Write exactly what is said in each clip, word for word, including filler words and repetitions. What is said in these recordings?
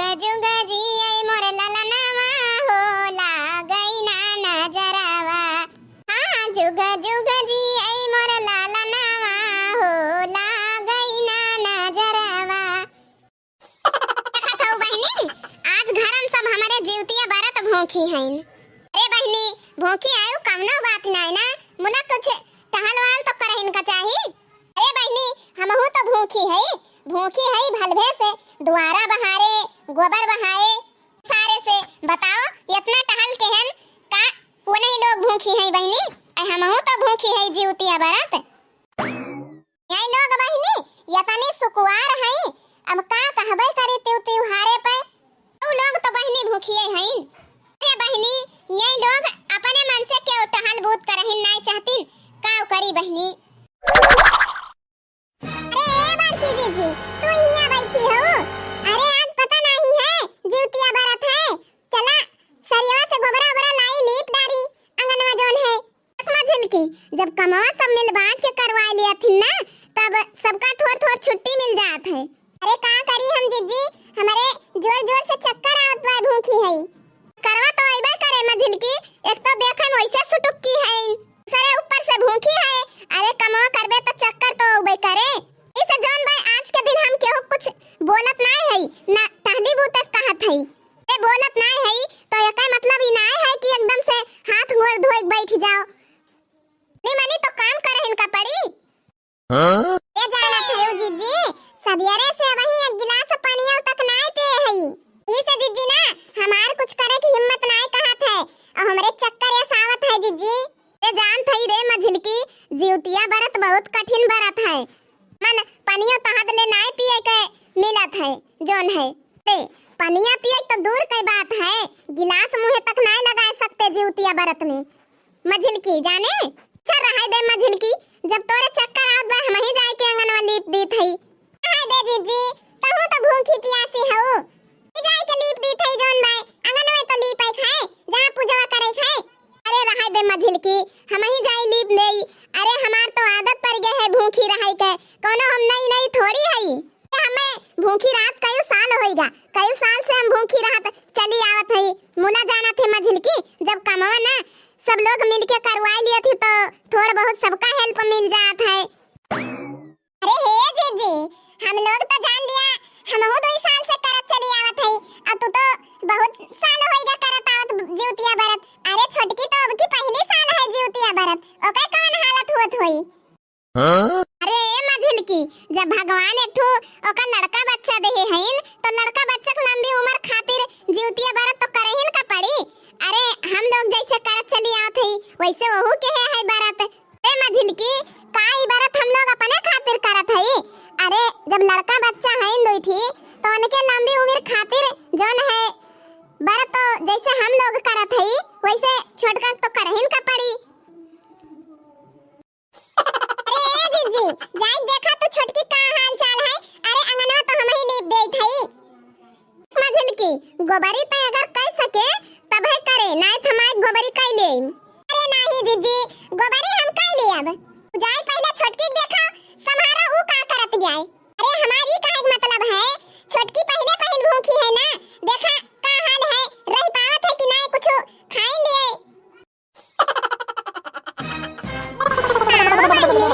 जुग जिए मोर ललनवा हो, लागई ना नजरवा। हाँ, जुग जुग जिए मोर ललनवा हो, लागई ना नजरवा। देखत हऊ बहिनी, आज घरम सब हमरे जिउतिया बरत भूखी हईन। अरे बहिनी, भूखी हऊ कवनो बात नाई ना, मुला कुछ टहल वहल तो करहिन का चाही। अरे बहिनी, हमहू तो भूखी हई, भूखी हई भलभे से, दुआरा बहारे, गोबर बहाए, सारे से। बताओ, इतना टहल के हन का, वो नहीं लोग भूखी हई बहिनी, अरे हमहू तो भूखी हई जिउतिया बरत। यही लोग बहिनी, यतनी सुकुवार हई, अब का कहबे करी तिउ तिउहारे पे। उ लोग तो बहिनी भूखिए हईन। अरे बहिनी, यही लोग अपने मन से केहू टहल बूत करहिन नाई चाहतिन, काउ करी बहिनी। अरे ए बड़की जीजी, तू हियाँ बैठी हो? अरे आज पता नहीं है, जिउतिया बरत है, चला सरियवा से गोबरा ओबरा लाई, लीप डारी अंगनवा जौन है। देख मझिलकी, जब कमवा सब मिल बांट के करवाए लिया थिन ना, तब सबका थोर थोर छुट्टी मिल जात है। अरे का करी हम जीजी, हमरे जोर जोर से चक्कर आवत बा, भूखी हई। करवा तो अइबे करे मझिलकी, एक तो देखे में वैसे सुटुक्की है, सरे ऊपर से भूखी है। अरे कमवा करबे तो चक्कर तो अउबे करे। इसे जौन भाई आज के दिन हम केहू कुछ बोलत नाय हई, ना टहली बूते कहत हई। ए बोलत नाय हई तो एकर मतलब ई नाय है कि एकदम से हाथ गोड़ धोए के बैठ जाओ। नी मनी तो काम करहिन का पड़ी। हाँ? ए जानत हई जीजी, सबियरे से वही एक गिलास पानियो तक नाय पिए हई। ई से जीजी ना हमार कुछ करे की हिम्मत नाय कहत है, और हमरे चक्कर ये सावत है जीजी। ए जानत हई रे मझिलकी, जिउतिया बरत बहुत कठिन बरत है। मन पनियो तहद ले नाय पिए के मिलत है, जौन है। ते पनिया पिए तो दूर के बात है, गिलास मुँहे तक नाय लगा सकते जिउतिया बरत में। मझिलकी जाने, अच्छा रहाय दे मझिलकी, जब तोरे चक्कर आवत बा, हमही जाए के अंगनवा लीप दीत हई। रहाय दे जीजी, तहू तो भूखी पियासी हऊ। ई जाए के लीप दीत हई जौन बाय, अंगनवा तो लीप आई खाए, जहाँ पूजवा करे खाए। अरे रहाय दे मझिलकी, हमही जाई लीप देई। अरे हमार तो आदत पड़ गए है भूखी रहाई के, कौनो हम नई नई थोड़ी हई। ए हमें भूखी रात कई साल होइगा, कई साल से हम भूखी रहत चली आवत हई। मुला जानत है मझिलकी, जब कमवा ना सब लोग मिलके करवाई लियत ही तो थोड़ बहुत सबका help मिल जात है। अरे हे जीजी, हम लोग तो जान लिया, हमहू दुई साल से करत चली आवत हई, और तू तो बहुत साल होइगा करत आवत जिउतिया बरत। अरे छोटकी तो अब की पहली साल है जिउतिया बरत, ओकर कौन हालत होत होई? हाँ? अरे ए मझिलकी, जब भगवान एक ठो ओकर लड़का बच्चा देहे हईन, तो लड़का बच्चा के लंबी उम्र खातिर जिउतिया बरत तो करहिन का पड़ी। अरे हम लोग जैसे करत चली आवत हई, वैसे ओहू के है, है बरत। ए मझिलकी, का ई बरत हम लोग अपने खातिर करत हई? अरे जब लड़का बच्चा हईन दुई ठी, तो उनके लंबी उम्र खातिर जौन है बरत तो जैसे हम लोग करत हई, वैसे छोटका तो करहिन का पड़ी। अरे ए जीजी, जाई देखा तो छोटकी का हाल चाल है। अरे अंगनवा तो हमही लीप देत हई। मझिलकी, गोबरी तो अगर कई सके तब है करे, नाय थमाए गोबरी कई ले। अरे नाही जीजी, गोबरी हम कई लेब। जाई पहले छोटकी के देखा, संभारा ऊ का करत जाए। अरे हमारी कहे के मतलब है, छोटकी पहले पहिल भूखी है ना, देखा का हाल है, रह पावत है कि नाय कुछ खाई लिए। आओ बहिनी,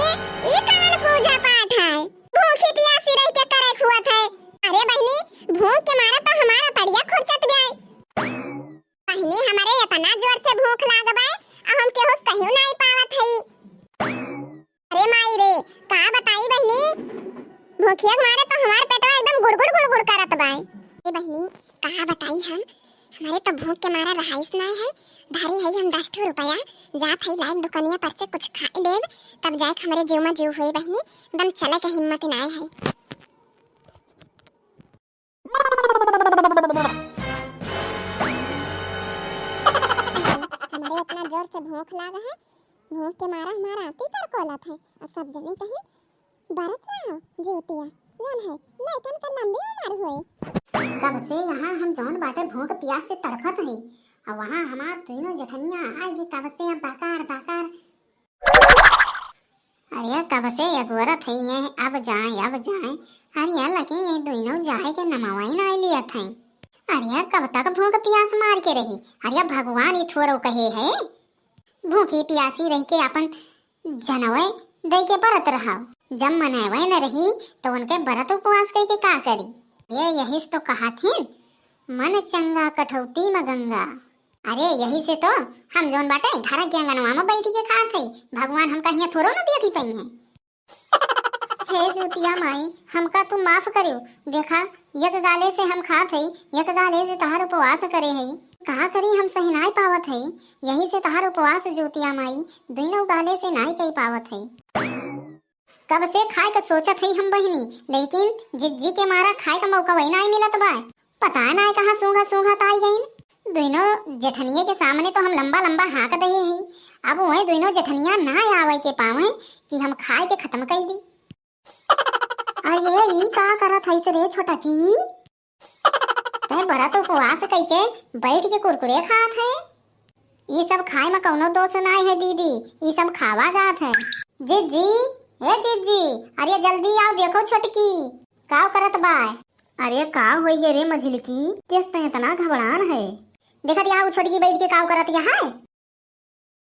ई कवन पूजा पाठ है? भूखी पियासी रह के करे के हुअत है। अरे बहिनी, भूख के मारे तो हमारा तड़िया खुरचत गए। बहिनी, हमरे इतना जोर से भूख लाग बा, आ हम केहू से कहियो नाई पावत हई। अरे माई रे, का बताई बहिनी, भूखिया के मारे तो हमार पेटवा एकदम गुड़गुड़ गुड़गुड़ करत बा। ए बहिनी, का बताई हम, हमरे तो भूख के मारे रहाइस नाय है, धरी है हम दस ठो रुपया, जात है लाइक दुकनिया पर से कुछ खाए लेब, तब जाए के हमरे जीव में जीव होई बहिनी, एकदम चले के हिम्मत नाय है। हमरे इतना जोर से भूख लाग है, भूख के मारा हमारा आती कर कोलत है, और सब जने कहीं बरत रहा जिउतिया, जौन है, लइकन के लंबी उमर होए। कब से यहाँ हम जौन बाटे भूख पियास से तड़फत हई, और वहाँ हमार तीनों जेठनिया आएगी कब से अब बाकार बाकार। अरे कब से अगोरत हई ये, अब जाए, अब जाए। अरे लगे ये दोनों जाए के नमवा ही नाई लियत हई। अरे कब तक भूख पियास मार के रही? अरे भगवान ई थोरो कहे है, भूखी पियासी रह के अपन जनवे दे के बरत रहा। जब मनवे न रही तो उनके बरत उपवास कह के का करी? ये यही से तो कहा थी, मन चंगा कठौती में गंगा। अरे यही से तो हम जौन बाटे घर के अंगनवा में बैठ के खात है, भगवान हमका हियाँ थोरो न देखी पाई है। हे जूतिया माई, हमका तू माफ करियो। देखा, एक गाले से हम खात हई, एक गाले से तहार उपवास करे हई। का करी, हम सही नाय पावत हई, यही से तहार उपवास जूतिया माई दुइनो गाले से नाय कई पावत हई। कब से खाए के सोचत हई हम बहिनी, लेकिन जिज्जी के मारा खाए का मौका वही नाय मिलत बा। पता नाय कहाँ सूंघा सूंघा ताई गईन। दुइनो जेठनिये के सामने तो हम लंबा लंबा हाँक दे ही, अब वही दुइनो जेठनिया ना आवे के पावे कि हम खाए के खत्म कर दी। अरे ई का करत है रे छोटकी? तै बरत उपवास कइके बैठ के कुरकुरे खात है। ई सब खाए में कौनो दोष नाय है दीदी, ई सब खावा जात है। जिज्जी, ए जिज्जी, अरे जल्दी आओ, देखो छोटकी काव करत बा। अरे का होइए रे मझिलकी, किस ते इतना घबरान है? देखत यहाँ उ छोटकी बैठ के काव करत यहाँ है।